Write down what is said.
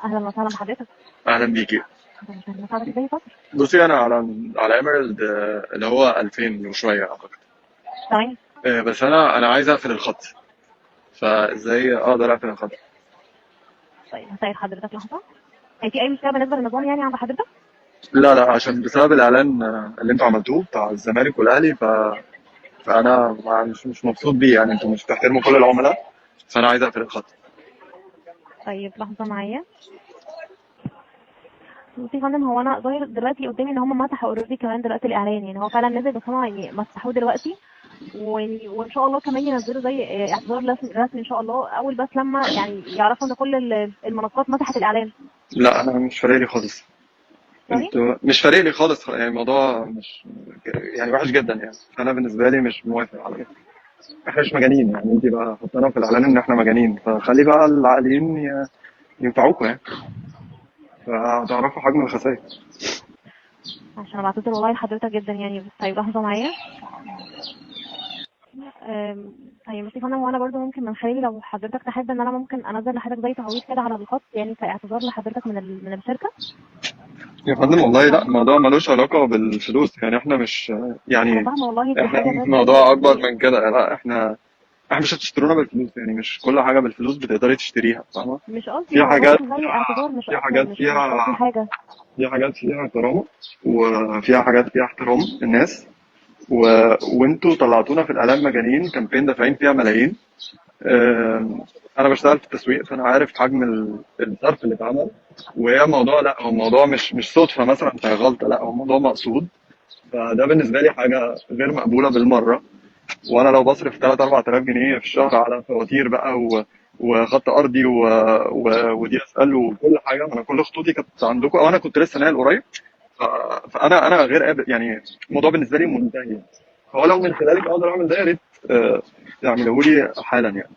اهلا وسهلا بحضرتك. اهلا بيكي. اهلا وسهلا، مساعدك ازاي؟ اتفضل. بصي، انا على ايميرالد، اللي هو 2000 وشوية اعتقد. تمام. بس انا عايز اقفل الخط، فازاي اقدر اقفل الخط؟ طيب هسأل حضرتك لحظة. هي في أي مشكلة بالنسبة للنظام يعني عند حضرتك؟ لا لا، عشان بسبب الاعلان اللي انتوا عملتوه بتاع الزمالك والاهلي، فانا مش مبسوط بيه، يعني انتوا مش بتحترموا كل العملاء، فانا عايز اقفل الخط. طيب لحظة معايا. بصي يا فندم، هو أنا ظاهر دلوقتي قدامي إن هم مسحوا already كمان دلوقتي الإعلان، يعني هو فعلا نزل بس هم يعني مسحوه دلوقتي. وإن شاء الله كمان ينزلوا زي اعتذار رسمي رسمي إن شاء الله، أول بس لما يعني يعرفوا إن كل المنصات مسحت الإعلان. لا، انا مش فارق لي خالص. sorry. انتوا مش فارق لي خالص، يعني الموضوع مش يعني وحش جدا يعني، انا بالنسبة لي مش موافق على كده. احنا مش مجانين يعني، انت بقى حطينا في الاعلان ان احنا مجانين، فخلي بقى العاقلين ينفعوكوا يعني، فتعرفوا حجم الخسائر. عشان أنا بعتذر والله لحضرتك جدا يعني، بس طيب لحظة معايا. طيب بصي يا فندم، وانا برضو ممكن من خلالي لو حضرتك تحب ان انا ممكن انزل لحضرتك زي تعويض كده على الخط، يعني كاعتذار لحضرتك من الشركة. يا فندم والله لا، الموضوع ملوش علاقة بالفلوس، يعني احنا مش انا يعني فاهمه والله، دي احنا حاجة بس الموضوع اكبر يعني من كده. لا، احنا مش هتشترونا بالفلوس، يعني مش كل حاجة بالفلوس بتقدري تشتريها، فاهمة؟ مش قصدي في هو بس حاجات زي اعتذار، مش في اكتر، حاجات مش قصدي فيها حاجه. في حاجات فيها كرامة، وفيها حاجات فيها احترام الناس، و... وانتوا طلعتونا في الاعلام مجانين، campaign دافعين فيها ملايين. آم، انا بشتغل في التسويق، فانا عارف حجم الصرف اللي اتعمل. وهي موضوع، لا هو الموضوع مش صدفة مثلا فهي غلطه، لا هو موضوع مقصود. فده بالنسبة لي حاجة غير مقبولة بالمره. وانا لو بصرف 3 4000 جنيه في الشهر على فواتير بقى وخط ارضي ودي اس ال وكل حاجه، ما انا كل خطوطي كانت عندكم، او انا كنت لسه ناقل قريب. ف... فانا غير قابل يعني، الموضوع بالنسبة لي منتهي. فهو لو من خلالك اقدر اعمل ده يا ريت، تعمله لي حالا يعني.